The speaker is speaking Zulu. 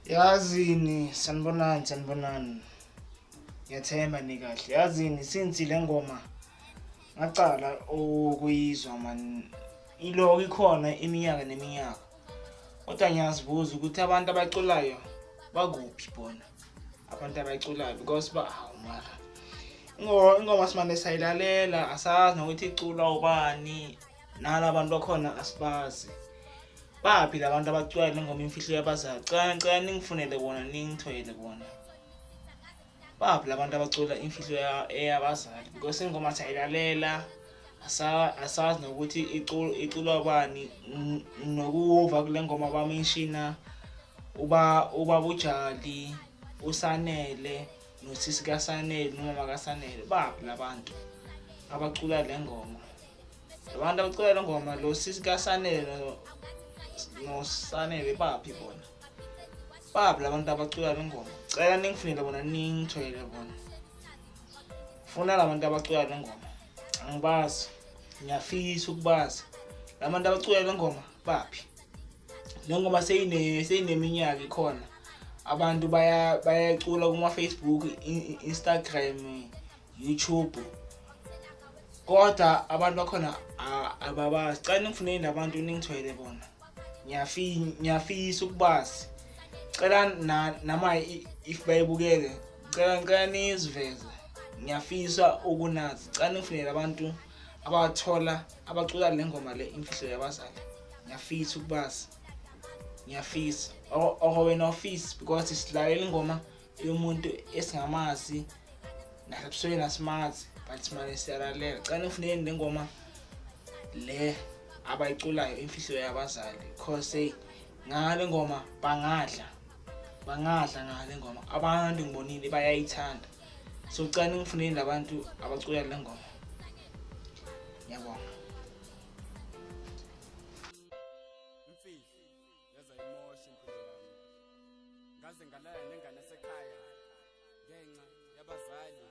Yazini, sanibonani, sanibonani. Ngiyathemba nikahle. Yazini, since le ngoma ngacala ukuyizwa man, iloko ikhona iminyaka neminyaka. Kodwa ngiyazibuza ukuthi abantu abaculayo bakuphi bona? Abantu abaculayo because ba hawu mara. Ingoma simane sayilalela, asazi nokuthi iculwa ubani, nalabantu bakhona asibazi. Baphi labantu abaculayo le ngoma Imfihlo Yabazali? Cela ningifunele bona, ningithoyele bona. Baphi labantu abacula Imfihlo Yabazali? Because ingoma sayilalela, asazi nokuthi iculwa bani. Nokuva kule ngoma bamenshina ubaba uJali, uSanele, nosisi kaSanele, nomama kaSanele. Baphi labantu abacula le ngoma? Abantu abacula le ngoma, lo sisi kaSanele noSanele, baphi bona? Baphi labantu abacula le ngoma? Cela ningifunele bona, ningithoyele bona. Funa labantu abacula le ngoma. Angibazi, ngiyafisa ukubazi. Labantu abacula le ngoma baphi? Le ngoma seyineminyaka ikhona. Abantu bayacula kuma Facebook, Instagram, YouTube. Kodwa abantu bakhona ababazi. Cela ningifunele labantu ningithoyele bona. Ngiyafisa ukubazi. Cela nama if bayibukele, cela niziveze. Ngiyafisa ukunazi. Cela ningifunele abantu abathola abacula le ngoma le Imfihlo Yabazali. Ngiyafisa ukubazi. Ngiyafisa. Or wena ufisa because silalela ingoma yomuntu esingamazi nasebusweni asimazi, but simane siyalalela. Cela ningifunele le ngoma le abayiculayo Imfihlo Yabazali, because hey, ngale ngoma bangadla ngale ngoma. Abantu ngibonile bayayithanda. So cela ningifunele labantu abacula le ngoma. Ngiyabonga. Imfihlo yaza imosha impilo yami. Ngaze ngalala nengane esekhaya ngenxa yabazali.